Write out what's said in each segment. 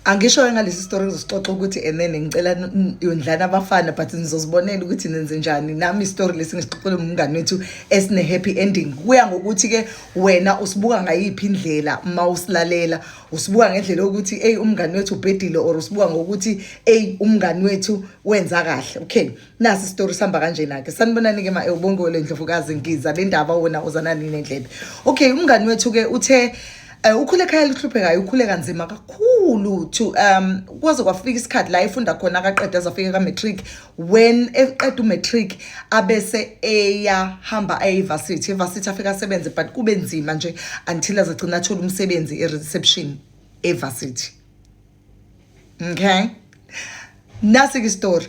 Angisho ngalesi story ngizosixoxa ukuthi and then ngicela yondlana abafana, but nizozibonela ukuthi nenze njani. Nami istory lesi ngisixoxele umngani wethu esine happy ending. Kuya ngokuthi ke wena usibuka ngayiphi indlela uma usilalela. Usibuka ngendlela yokuthi hey, umngani wethu ubhedile, or usibuka ngokuthi hey, umngani wethu wenza kahle. Okay, nasi isitori sihamba kanjena ke. Sanibonani ke ma ewubongo lendlovukazi, ngiza le ndaba wona uzanani nendlebe. Okay, umngani wethu ke uthe ukhule ekhaya elihluphekayo, ukhule kanzima kakhulu to kwaze kwafika isikhathi la efunda khona, akaqeda azafika ka-matric. When eqeda u-matric, abese eyahamba aye-varsity. E-varsity afika asebenze, but kube nzima nje until azagcina athola umsebenzi e-reception e-varsity. Okay, nasi-ke isitori.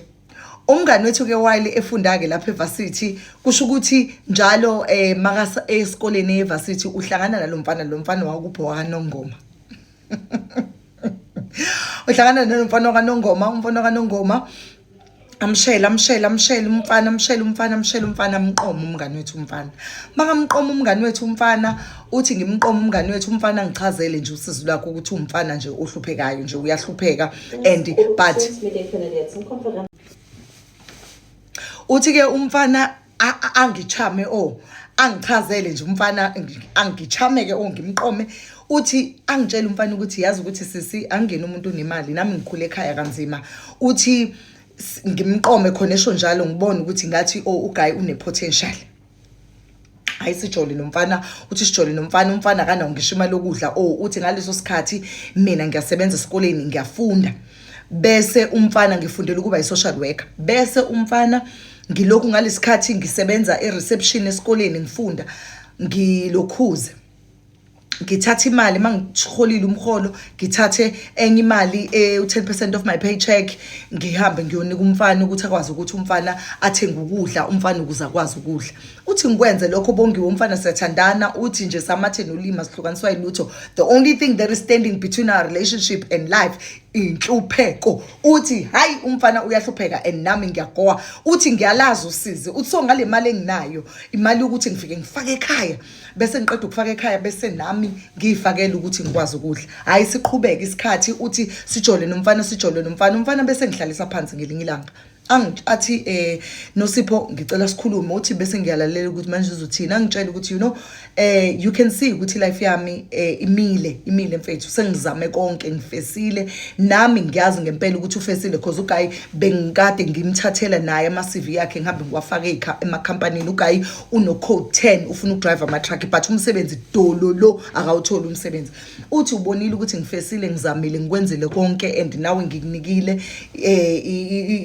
Umngani wethu-ke while efunda-ke lapha e-varsity, kusho ukuthi njalo makasa esikoleni e-varsity uhlangana nalo mfana, lo mfana wakupho wakanongoma. Uhlangana nalo mfana wakanongoma, umfana wakanongoma amshela, amshela, amshela umfana, amshela umfana, amshela umfana, amqoma umngani wethu umfana. Makamqoma umngani wethu umfana, uthi ngimqoma umngani wethu umfana, ngichazele nje usizi lwakhe ukuthi umfana nje ohluphekayo nje, uyahlupheka and but uthi ke umfana angichame, oh, angichazele nje umfana, angichame ke, oh, ngimqome. Uthi angitshela umfana ukuthi yazi ukuthi sisi, angena umuntu onemali, nami ngikhule ekhaya kanzima. Uthi ngimqome khona esho njalo, ngibone ukuthi ngathi, oh, uguy une potential. Hayi, sijole nomfana. Uthi sijole nomfana, umfana akanawo ngisho imali yokudla. Oh, uthi ngaleso sikhathi mina ngiyasebenza esikoleni, ngiyafunda, bese umfana ngifundela ukuba i-social worker, bese umfana ngilokhu ngalesikhathi ngisebenza e-reception esikoleni, ngifunda, ngilokhuze ngithatha imali mangiholile umholo, ngithathe enye imali u-10% of my paycheck, ngihambe ngiyonika umfana ukuthi akwazi ukuthi umfana athenge ukudla, umfana ukuze akwazi ukudla. Uthi ngikwenze lokho, Bongiwe, umfana siyathandana. Uthi nje samathe nolima, sihlukaniswa yilutho. The only thing that is standing between our relationship and life inhlupheko. Uthi hayi, umfana uyahlupheka and nami ngiyagowa. Uthi ngiyalazi usizi. Uthi so ngale mali enginayo, imali yokuthi ngifike ngifake ekhaya, bese ngiqeda ukufaka ekhaya, bese nami ngiyifakele ukuthi ngikwazi ukudla. Hayi, siqhubeke isikhathi. Uthi sijole nomfana, sijole nomfana, umfana bese ngihlalisa phansi ngelinye ilanga, athi Nosipho, ngicela sikhulume. Uthi bese ngiyalalela ukuthi manje uzothini. Angitshela ukuthi you can see ukuthi life yami imile, imile mfethu, sengizame konke, ngifesile nami. Ngiyazi ngempela ukuthi ufesile because uguy bengikade ngimthathela naye ama CV yakhe, ngihambe ngiwafake emakhampanini. Uguy uno code 10, ufuna ukudrive ama truck, but umsebenzi dolo lo, akawutholi umsebenzi. Uthi ubonile ukuthi ngifesile, ngizamile, ngikwenzile konke and nawe ngikunikile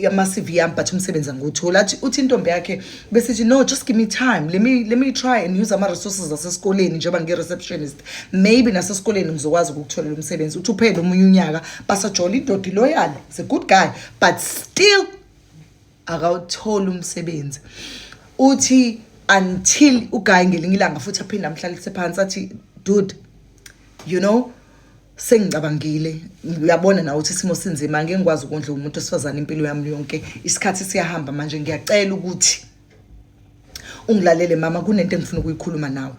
ama CV yami, but umsebenzi angiwutholi. Athi uthi intombi yakhe besithi, "No, just give me time, let me try and use ama resources asesikoleni njengoba ngi receptionist, maybe nasesikoleni ngizokwazi ukukutholela umsebenzi." Uthi uphele omunye unyaka basajola, indoda loyal, is a good guy, but still akawutholi umsebenzi. Uthi until uguy ngelinye ilanga futhi aphinde amhlalise phansi, athi, "Dude, sengicabangile, uyabona nawe ukuthi isimo sinzima, angeke ngikwazi ukondla umuntu osifazane impilo yami yonke, isikhathi siyahamba manje, ngiyacela ukuthi ungilalele mama, kunento engifuna ukuyikhuluma nawe."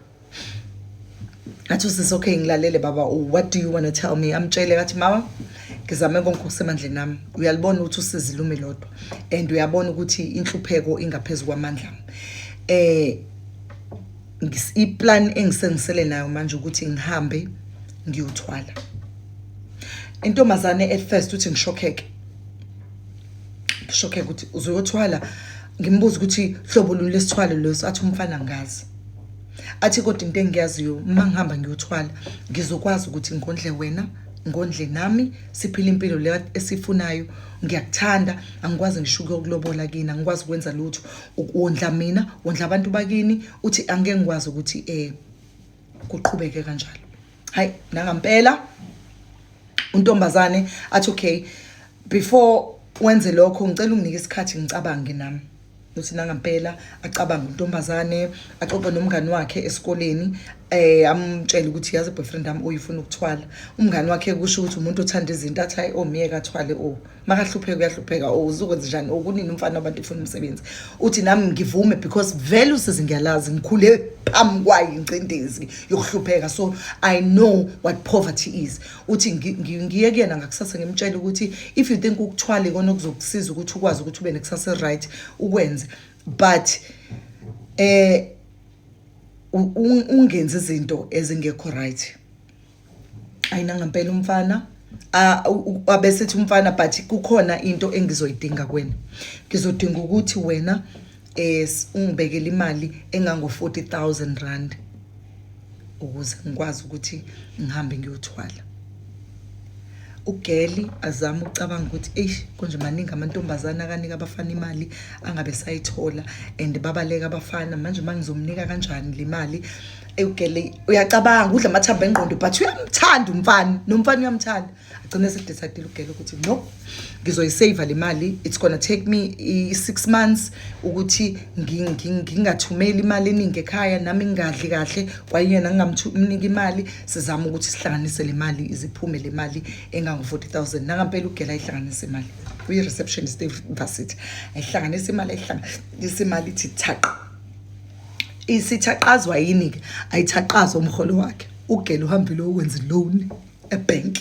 Athi usisi, "Okay, ngilalele baba, what do you want to tell me?" Amtshele, kathi, "Mama, ngizame konke okusemandleni ami, uyalibona ukuthi usizi lumi lodwa and uyabona ukuthi inhlupheko ingaphezu kwamandla ami. Iplan engisengisele nayo manje ukuthi ngihambe ngiyothwala." Intombazane at first uthi ngishokheke, ngishokheke ukuthi uzoyothwala. Ngimbuza ukuthi hlobo luni lesithwalo leso. Athi umfana, ngazi. Athi kodwa into engiyaziyo, uma ngihamba ngiyothwala, ngizokwazi ukuthi ngondle wena, ngondle nami, siphile impilo le esifunayo. Ngiyakuthanda, angikwazi ngisho ukuyokulobola kini, angikwazi ukwenza lutho, wondla mina, wondla abantu bakini. Uthi angeke ngikwazi ukuthi kuqhubeke kanjalo. Hayi, nangampela untombazane athi, "Okay, before wenze lokho, ngicela unginike isikhathi ngicabange nami." Uthi nangampela acabanga untombazane, axoxe nomngani wakhe esikoleni. Amtshele ukuthi, yazi, boyfriend yami uyifuna ukuthwala. Umngani wakhe kusho ukuthi umuntu othanda izinto, athi, hayi, omiyeka athwale, o makahlupheka uyahlupheka, o uzokwenza njani, okunini umfana wabantu ufuna umsebenzi. Uthi nami ngivume because vele usizi ngiyalazi, ngikhule phambi kwayo ingcindezi yokuhlupheka, so I know what poverty is. Uthi ngiye kuyena ngakusasa, ngimtshele ukuthi if you think ukuthwala ikona okuzokusiza ukuthi ukwazi ukuthi ube nekusasa right, ukwenze, but ungenzi izinto ezingekho right. Ayinangempela umfana abesethi umfana, but kukhona into engizoyidinga kuwena, ngizodinga ukuthi wena ungibekele imali engango R40,000 ukuze ngikwazi ukuthi ngihambe ngiyothwala. Ugeli azama ukucabanga ukuthi, eish, konje maningi amantombazane akanika abafana imali angabe sayithola and babaleka abafana. Manje mangizomnika kanjani le mali? Ugele uyacabanga, udla amathambo engqondo, but uyamthanda umfana, nomfana uyamthanda. Agcine ese-decide ugele ukuthi, no, ngizoyisave le mali. It's gonna take me i-6 months ukuthi ngingathumeli imali eningi ekhaya, nami ngingadli kahle, kwayena ngingamnika imali. Sizama ukuthi sihlanganise le mali, iziphume le mali engango-40,000. Nangampela ugela ayihlanganise imali, uyi-receptionist e-varsity, ayihlanganise imali, ayihlanganise imali, ithi thaqa. Isithaqazwa yini-ke? Ayithaqazwa umholo wakhe. Ugele uhambile ukwenza loan ebank,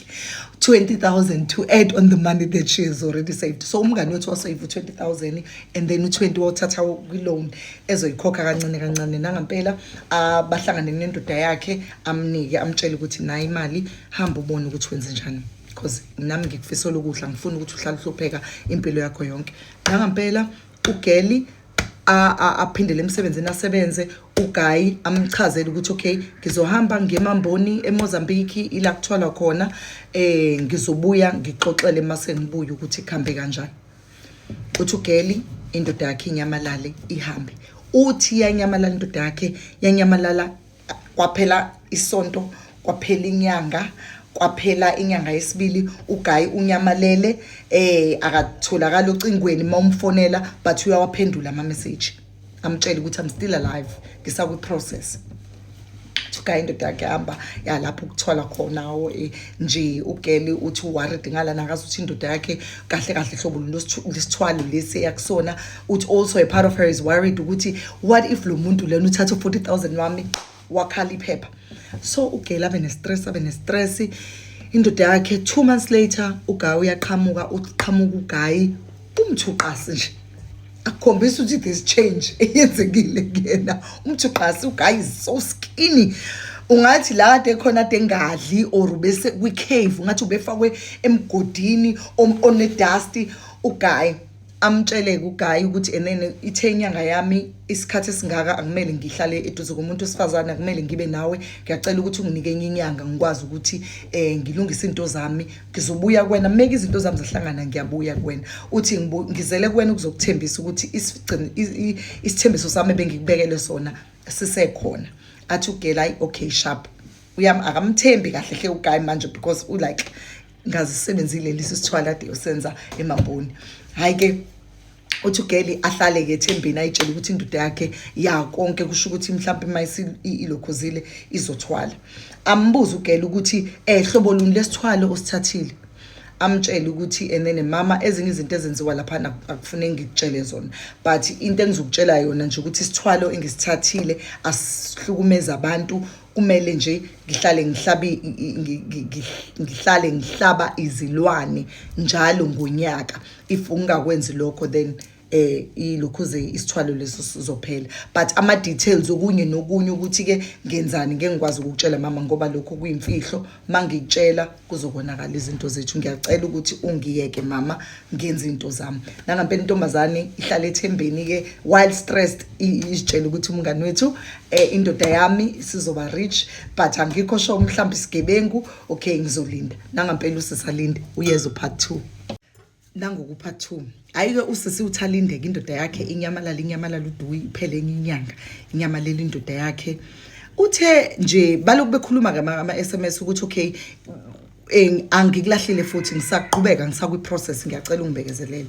20,000 to add on the money that she has already saved. So umngani wethu wasave u-20,000 and then u-20 wawuthatha kwi-loan ezoyikhokha kancane kancane. Nangampela bahlangane nendoda yakhe, amnike, amtshele ukuthi nayo imali, hamba ubone ukuthi wenze njani, because nami ngikufisela ukudla, ngifuna ukuthi uhlale uhlupheka impilo yakho yonke. Nangampela ugeli aphindele emsebenzini, asebenze. Ugayi amchazele ukuthi, okay, ngizohamba ngiye eMamboni, eMozambique, ila kuthwalwa khona, ngizobuya ngixoxele mase ngibuya ukuthi kuhambe kanjani. Uthi ugeli indoda yakhe inyamalale, ihambe. Uthi iyanyamalala indoda yakhe, yanyamalala, kwaphela isonto, kwaphela inyanga, kwaphela inyanga yesibili. Ugayi unyamalele, akatholakala ocingweni mawumfonela, but uyawaphendula ama message, amtshela ukuthi, I'm still alive, ngisakwi process. Ugayi indoda yakhe hamba yalapho ukuthwala khona nje. Ugeli uthi worried ngalana, akazi ukuthi indoda yakhe kahle kahle hlobo lesithwalo lesi eyakusona. Uthi also a part of her is worried ukuthi what if lo muntu lena uthatha u-40,000 wami, wakhala iphepha. So ugeli abe ne-stress, abe ne-stress. Indoda yakhe, 2 months later, ugayi uyaqhamuka. Uqhamuka ugayi, umthuqasi nje, akukhombisa ukuthi there's change eyenzekile kuyena. Umthuqasi uguy is so skinny, ungathi la kade khona ade engadli or bese kwi-cave, ungathi ubefakwe emgodini one-dust. Uguy amtsheleke uguy ukuthi enene ithe inyanga yami isikhathi esingaka, akumele ngihlale eduze komuntu wesifazane, akumele ngibe nawe. Ngiyacela ukuthi unginike enye inyanga, ngikwazi ukuthi ngilungise into zami, ngizobuya kuwena make izinto zami zihlangana, ngiyabuya kuwena. Uthi ngizele kuwena ukuzokuthembisa ukuthi isithembiso sami ebengikubekele sona sisekhona. Athi ugela, hayi, okay, sharp. Uyam akamthembi kahle hle uguy manje because u like ngazisebenzile lesi sithwala ade usenza eMamboni. Hayi ke, uthi ugeli ahlale-ke ethembeni, ayitshele ukuthi indoda yakhe ya konke kusho ukuthi mhlawumpe uma ilokhuzile izothwala. Ambuze ugeli ukuthi hlobo luni lesithwalo osithathile. Amtshele ukuthi enene mama, ezinye izinto ezenziwa laphana akufuneki ngikutshele zona, but into engizokutshela yona nje ukuthi isithwalo engisithathile asihlukumeza abantu, kumele nje ngihlale ngihlabe ngihlale ngihlaba izilwane njalo ngonyaka. If ungakwenzi lokho, then ilokhuze isithwalo leso sizophela, but ama details okunye nokunye ukuthi ke ngenzani ngeke ngikwazi ukukutshela mama, ngoba lokho kuyimfihlo. Mangikutshela kuzokonakala izinto zethu. Ngiyacela ukuthi ungiyeke mama, ngenze into zami. Nangampela intombazane ihlala ethembeni ke while stressed, izitshela ukuthi umngani wethu, indoda yami sizoba rich, but angikho sure, mhlawumbe isigebengu. Okay, ngizolinda. Nangampela usisalinde, uyeza part 2. Nangoku part 2. Ayike usisi uthi alindeke, indoda yakhe inyamalala, inyamalala, uduyi iphele enye inyanga, inyamalele indoda yakhe. Uthe nje balokhu bekhuluma ngama SMS ukuthi, okay, angikulahlile futhi ngisaqhubeka, ngisakwi-process, ngiyacela ungibekezelele,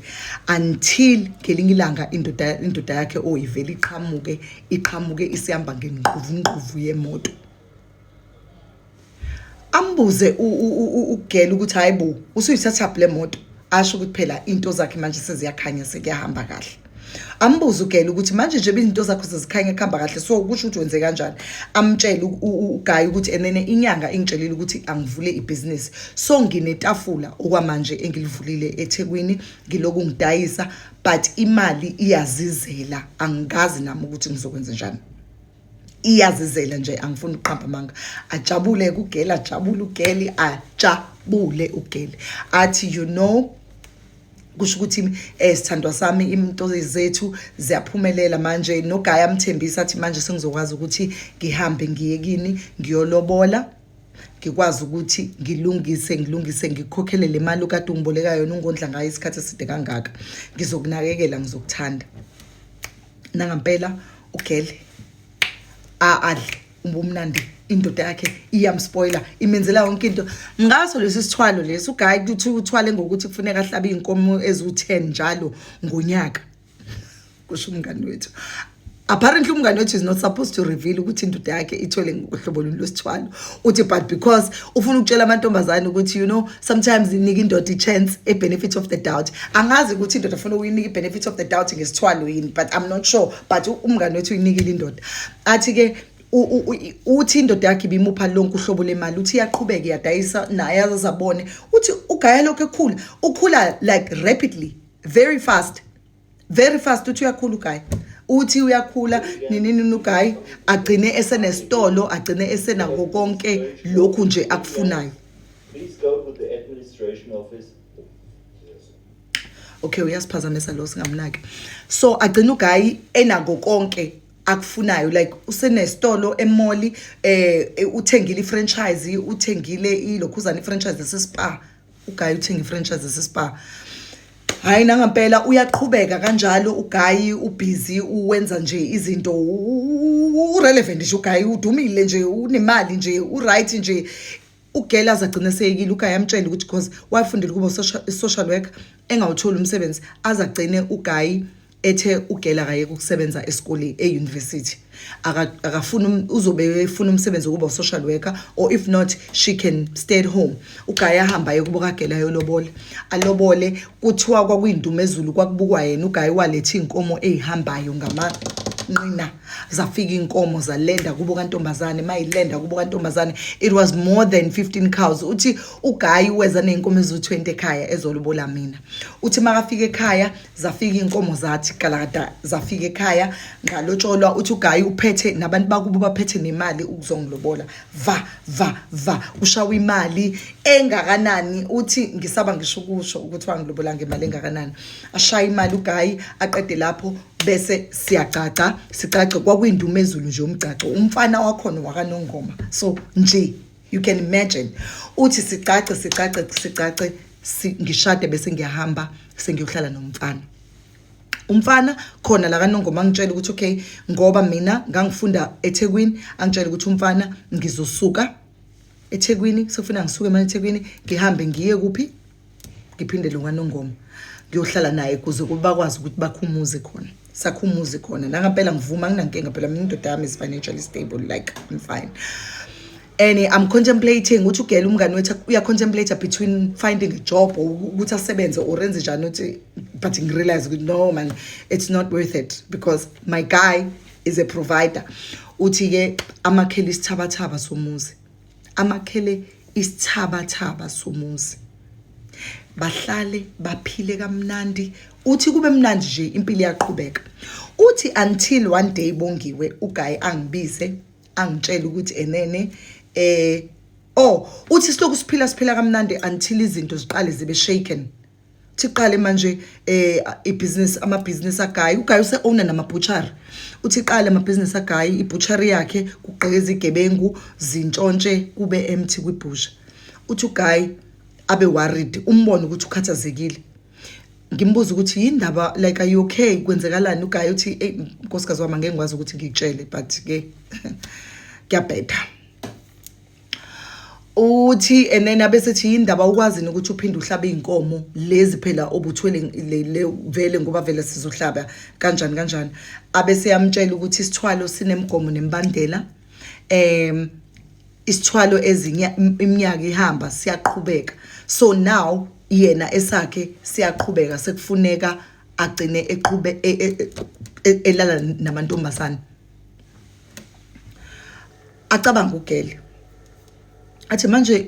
until ngelinye ilanga indoda yakhe oyivele iqhamuke, iqhamuke isihamba ngenquvunquvu yemoto. Ambuze ugela ukuthi hayi bo, usuyithathaphi le moto? Asho ukuthi phela into zakhe manje seziyakhanya, sekuyahamba kahle. Ambuze ugela ukuthi manje nje izinto zakho sezikhanya, kuhamba kahle, so kusho ukuthi wenze kanjani? Amtshele uGayi ukuthi enene inyanga ingitshelile ukuthi angivule ibhizinisi, so nginetafula okwamanje engilivulile eThekwini, ngiloku ngidayisa, but imali iyazizela, angikazi nami ukuthi ngizokwenza njani, iyazizela nje, angifuni ukuqamba amanga. Ajabule kugela, ajabule ugeli, ajabule ugeli, athi, "You know, kusho ukuthi sithandwa sami, into zethu ziyaphumelela manje." Nogaya amthembisa, athi manje sengizokwazi ukuthi ngihambe ngiye kini, ngiyolobola, ngikwazi ukuthi ngilungise, ngikhokhele le mali okade ungiboleka yona, ungondla ngayo isikhathi eside kangaka. Ngizokunakekela, ngizokuthanda. Nangampela ugele adle ubumnandi, indoda yakhe iyamspoiler, imenzela yonke into ngaso lesi sithwalo lesi. Ugayi kuthi uthwale ngokuthi kufuneka ahlabe iy'nkomo eziwu-10 njalo ngonyaka, kusho umngani wethu. Apparently umngani wethu is not supposed to reveal ukuthi indoda yakhe ithwele ngohlobo luni lwesithwalo. Uthi but because ufuna ukutshela amantombazane ukuthi sometimes inika indoda i-chance, a-benefit of the doubt. Angazi ukuthi indoda ufuna ukuyinika i-benefit of the doubt ngesithwalo yini, but I'm not sure, but umngani wethu uyinikile indoda. Athi-ke uthi indoda yakhe ibimupha lonke uhlobo lemali. Uthi iyaqhubeka, iyadayisa naye azabone. Uthi ugaya lokhu ekhula, ukhula like rapidly, very fast, very fast. Uthi uyakhula ugayi, uthi uyakhula nini ugayi, agcine esenesitolo, agcine esenako konke lokhu nje akufunayo. Please go to the administration office. Okay, uyasiphazamisa lo, singamnaki. So agcina ugayi enako konke akufunayo, like usenesitolo e-mall, uthengile ifranchise, uthengile ilokhuzana, ifranchise yaseSpar. Ugayi uthenga ifranchise yaseSpar. Hayi, nangampela uyaqhubeka kanjalo ugayi, ubusy, uwenza nje izinto, urelevant nje ugayi, udumile nje, unemali nje, uright nje. Ugela azagcina seyekile. Ugayi amtshela ukuthi because wafundela ukuba social worker, engawutholi umsebenzi, azagcine ugayi ethe ugela akayeke ukusebenza esikoleni, e-university. Akafuni uzobe efuna umsebenzi wokuba social worker, or if not she can stay at home. Ugayi ahamba aye kubo kagela, ayolobola, alobole. Kuthiwa kwakuyindumezulu, kwakubukwa yena ugayi. Waletha iy'nkomo ey'hambayo ngamanqina, zafika iy'nkomo, zalenda kubo kantombazane. Mayilenda kubo kantombazane, it was more than 15 cows. Uthi ugayi weza ney'nkomo eziwu-20 ekhaya ezolobola mina. Uthi makafika ekhaya, zafika iy'nkomo, zathi kalakada, zafika ekhaya, ngalotsholwa. Uthi ugayi uphethe nabantu bakubo, baphethe nemali ukuzongilobola, va va va, kushawa imali engakanani. Uthi ngisaba ngisho ukusho ukuthi wangilobola ngemali engakanani. Ashaya imali ugayi, aqede lapho bese siyacaca, sicace. Kwakuyindumezulu nje umgcaco, umfana wakhona wakaNongoma, so nje you can imagine. Uthi sicace, sicace, sicace, ngishade, bese ngiyahamba, sengiyohlala nomfana. Umfana khona la kaNongoma angitshela ukuthi okay, ngoba mina ngangifunda eThekwini, angitshela ukuthi umfana ngizosuka eThekwini, sefuna ngisuke manje eThekwini, ngihambe ngiye kuphi, ngiphindele kwaNongoma, ngiyohlala naye kuze kube bakwazi ukuthi bakhumuze khona, sakhumuze khona. Nangampela ngivuma, anginankinga phela mina, indoda yami is financially stable, like I'm fine. And I'm contemplating ukuthi ugela umngani wethu uya-contemplate between finding a job or ukuthi asebenze or enze njani. Uthi but ngirealize ukuthi no man, it's not worth it because my guy is a provider. Uthi-ke amakhele isithabathaba somuzi, amakhele isithabathaba somuzi, bahlale baphile kamnandi. Uthi kube mnandi nje, impilo iyaqhubeka. Uthi until one day, Bongiwe, uguy angibize, angitshele ukuthi enene oh, uthi silokhu siphila, siphila kamnandi until izinto ziqale zibe shaken. Uthi qale manje ibusiness, ama business aguy, uguy use owner nama butchery. Uthi qale ama business aguy, ibutchery yakhe kugqekeza igebengu, zintshontshe, kube empty kwibutcher. Uthi uguy abe worried, umbone ukuthi ukhathazekile. Ngimbuza ukuthi yindaba, like are you okay, kwenzekalani? Uguy uthi, "Hey nkosikazi wami, angeke ngikwazi ukuthi ngikutshele, but ke kuyabheda." Uthi and then abesethi yindaba ukwazi ukuthi uphinde uhlabe inkomo lezi phela obuthwele le vele, ngoba vele sizohlaba kanjani kanjani. Abese yamtshela ukuthi isithwalo sinemgomo nembandela. Isithwalo ezinye iminyaka ihamba siyaqhubeka, so now yena esakhe siyaqhubeka, sekufuneka agcine eqhube elala namantombazane. Acabanga ugele athi, "Manje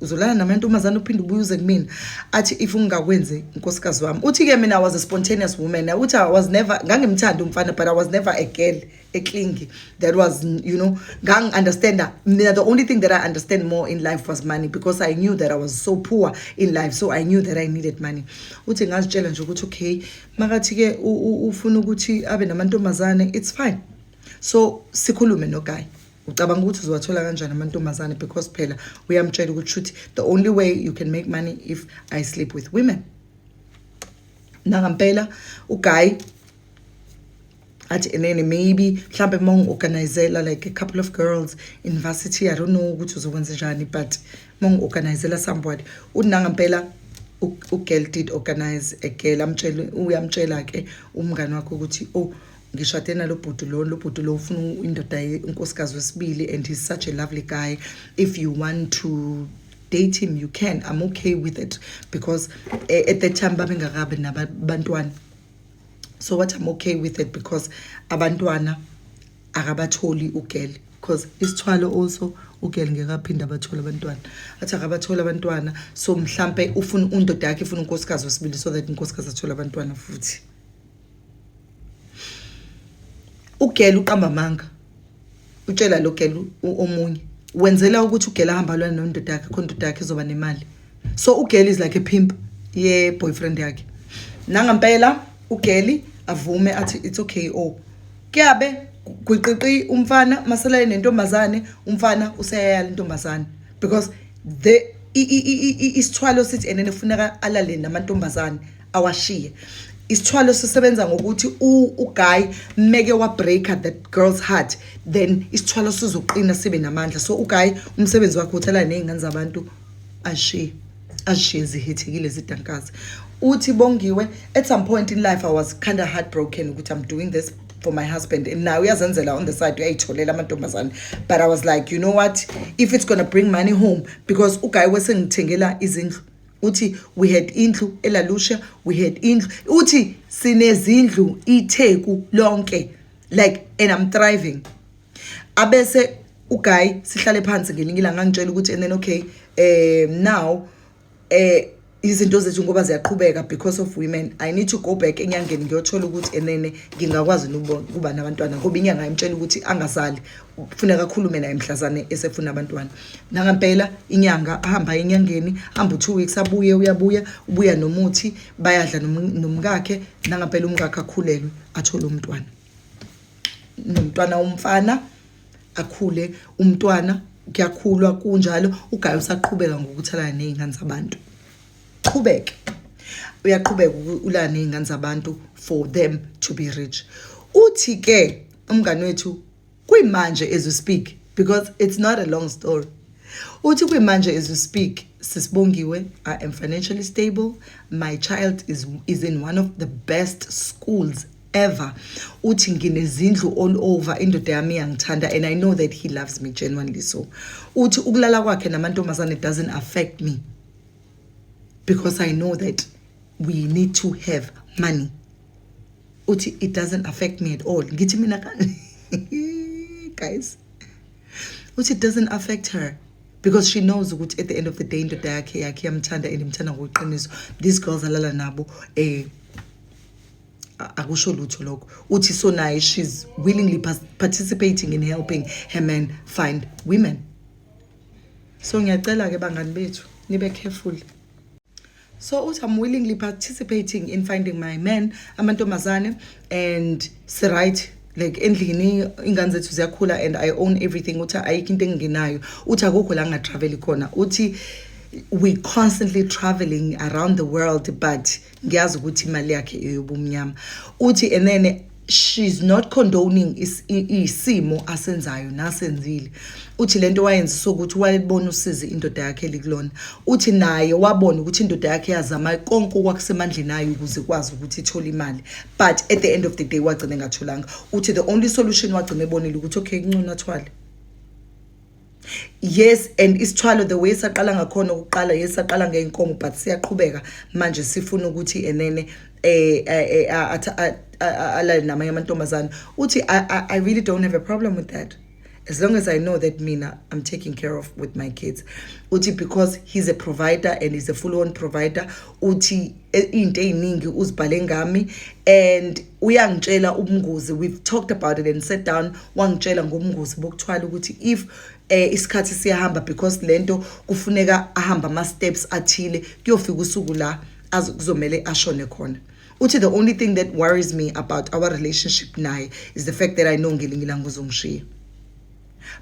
uzolala namantombazane uphinde ubuye uze kumina?" Athi, "If ungakwenzi, nkosikazi wami." Uthi-ke, "Mina I was a spontaneous woman." Uthi, "I was never, ngangimthanda umfana, but I was never a girl e-clingy that was ngangi-understanda mina. The only thing that I understand more in life was money, because I knew that I was so poor in life, so I knew that I needed money." Uthi, "Ngazitshela nje ukuthi okay, makathi-ke ufuna ukuthi abe namantombazane, it's fine." So sikhulume no-guy, ucabanga ukuthi uzowathola kanjani amantombazane? Because phela uyamtshela ukuthi shuthi the only way you can make money if I sleep with women. Nangampela u-guy athi enene maybe mhlambe uma ungi-organizela like a couple of girls in varsity, I don't know ukuthi uzokwenza njani, but uma ungi-organizela somebody. Uthi nangampela u-girl did organize a girl. Amtshele, uyamtshela-ke umngane wakhe ukuthi, "Oh, ngishade nalo bhuti lo, lo bhuti lo ufuna indoda, unkosikazi wesibili, and he's such a lovely guy. If you want to date him, you can. I'm okay with it," because at that time babengakabi nabantwana. So what, "I'm okay with it," because abantwana akabatholi u-girl, because isithwalo also u-girl ngeke aphinde abathole abantwana. Athi akabatholi abantwana, so mhlambe ufuna undoda yakhe ifuna unkosikazi wesibili so that unkosikazi athole abantwana futhi. U-girl uqamba amanga, utshela lo girl omunye, wenzela ukuthi u-girl ahamba alwana nendoda yakhe, khona indoda yakhe izoba nemali. So u-girl is like a pimp ye boyfriend yakhe. Nangampela u-girl avume, athi it's okay. Oh, kuyabe gwiqiqi, umfana maselele nentombazane, umfana useyayala intombazane, because the isithwalo sithi enene funeka alale namantombazane, awashiye. Isithwalo sisebenza ngokuthi u-guy meke wa-breaka that girl's heart, then isithwalo sizoqina, sibe namandla. So u-guy umsebenzi wakhe uthi alale ney'ngane zabantu, ashiye, azishiye zihethekile, zidankazi. Uthi Bongiwe, "At some point in life I was kind of heartbroken ukuthi I'm doing this for my husband and now uyazenzela on the side, uyayitholela amantombazane. But I was like, you know what, if it's gonna bring money home," because u-guy wesengithengela izindlu. Uthi we had indlu eLalusha, we had indlu, uthi sinezindlu iTheku lonke, like, and I'm thriving. Abese u-guy sihlale phansi ngelinye ilanga, ngangitshela ukuthi and then okay, now izinto zethu ngoba ziyaqhubeka because of women, I need to go back enyangeni ngiyothola ukuthi enene ngingakwazi ukuba nabantwana, ngoba inyanga imtshela ukuthi angazali, kufuneka akhulume naye mhlazane esefuna abantwana. Nangampela inyanga, ahamba enyangeni, hamba u-2 weeks, abuye, uyabuya, ubuya nomuthi, bayadla nomkakhe. Nangampela umkakhe akhulelwe, athole umntwana, nomntwana umfana, akhule umntwana, kuyakhulwa kunjalo. U-guy usaqhubeka ngokuthalana ney'ngane zabantu, qhubeke, uyaqhubeka ulala ney'ngane zabantu for them to be rich. Uthi ke umngani wethu, kuyimanje as we speak, because it's not a long story, uthi kuyimanje as we speak, sisibongiwe, I am financially stable. My child is in one of the best schools ever." Uthi, "Nginezindlu all over. Indoda yami iyangithanda and I know that he loves me genuinely." So uthi ukulala kwakhe namantombazane doesn't affect me because I know that we need to have money. Uthi it doesn't affect me at all. Ngithi mina, guys, uthi it doesn't affect her because she knows ukuthi at the end of the day indoda yakhe iyamthanda and imthanda ngokuqiniso. These girls alala nabo, akusho lutho lokho. Uthi so naye she's willingly participating in helping her man find women. So ngiyacela ke bangani bethu, nibe careful. So uthi, "I'm willingly participating in finding my man amantombazane and si-right, like endlini ingane zethu ziyakhula and I own everything." Uthi ayikho into engingenayo. Uthi akukho la nginga-traveli khona. Uthi we constantly traveling around the world, but ngiyazi ukuthi imali yakhe eyobumnyama. Uthi and then she's not condoning isimo asenzayo nasenzile. Uthi lento wayenza ukuthi wayebona usizi indoda yakhe elikulona. Uthi naye wabona ukuthi indoda yakhe yazama konke okwakusemandleni ayo ukuze ikwazi ukuthi ithole imali, but at the end of the day wagcina engatholanga. Uthi the only solution wagcina ebonile ukuthi okay, kungcono athwale. Yes, and isithwalo, the way saqala ngakhona ukuqala, yes, saqala ngey'nkomo, but siyaqhubeka manje, sifuna ukuthi enene alale namanye amantombazane. Uthi I really don't have a problem with that as long as I know that mina I'm taking care of with my kids. Uthi because he's a provider and he's a full-on provider. Uthi into ey'ningi uzibhale ngami and uyangitshela ubungozi. We've talked about it and sat down, wangitshela ngobungozi bokuthwala, ukuthi if isikhathi siyahamba, because lento kufuneka ahamba ama steps athile, kuyofika usuku la kuzomele ashone khona. Uthi the only thing that worries me about our relationship naye is the fact that I know ngelinye ilanga uzongishiya,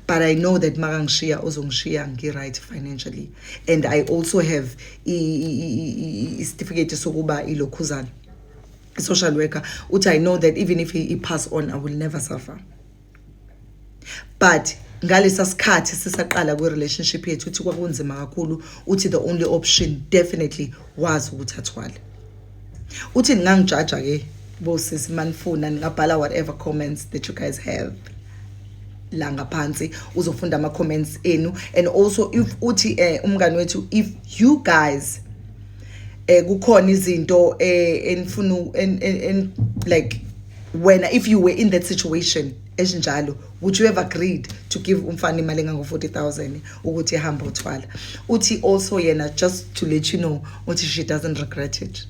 but I know that makangishiya uzongishiya ngi-right financially, and I also have isitifiketi sokuba ilokhuzana, i-social worker. Uthi I know that even if he pass on, I will never suffer. But ngalesa sikhathi sisaqala kwi-relationship yethu, uthi kwakunzima kakhulu. Uthi the only option definitely was ukuthi athwale. Uthi ningangijaja ke bosisi manifuna, ningabhala whatever comments that you guys have la ngaphansi, uzofunda ama-comments enu. And also if uthi umngani wethu, if you guys kukhona izinto enifuna like wena, if you were in that situation esinjalo, would you have agreed to give umfana imali engango-40 000 ukuthi ehambe uthwala? Uthi also yena, just to let you know, uthi she doesn't regret it.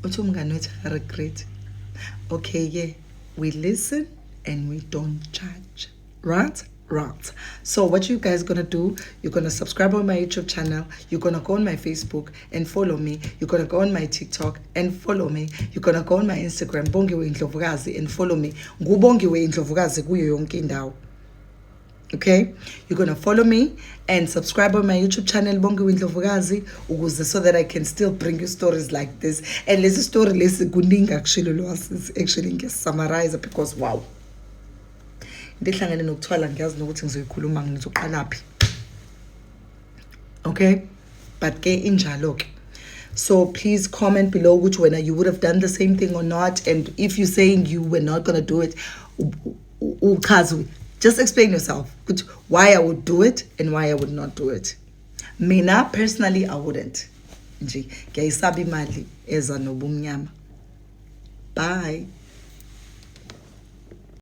Uthi umngani wethu regret. Okay ke, we listen and we don't judge, right? Right. So what you guys gonna do, you're gonna subscribe on my YouTube channel, you're gonna go on my Facebook and follow me, you're gonna go on my TikTok and follow me, you're gonna go on my Instagram, Bongiwe Indlovukazi, and follow me. NguBongiwe Indlovukazi kuyo yonke indawo. Okay, you're gonna follow me and subscribe on my YouTube channel, Bongiwe Indlovukazi, ukuze so that I can still bring you stories like this. And lesi story lesi kuningi akushilo lo, actually ngiyasummarize because wow, into ehlangene nokuthwala, ngiyazi nokuthi ngizoyikhuluma ngizoqalaphi. Okay, but ke injalo ke. So please comment below ukuthi wena you would have done the same thing or not, and if you're saying you were not going to do it, uchaze, just explain yourself ukuthi why I would do it and why I would not do it. Mina personally, I wouldn't nje, ngiyayisaba imali eza nobumnyama. Bye.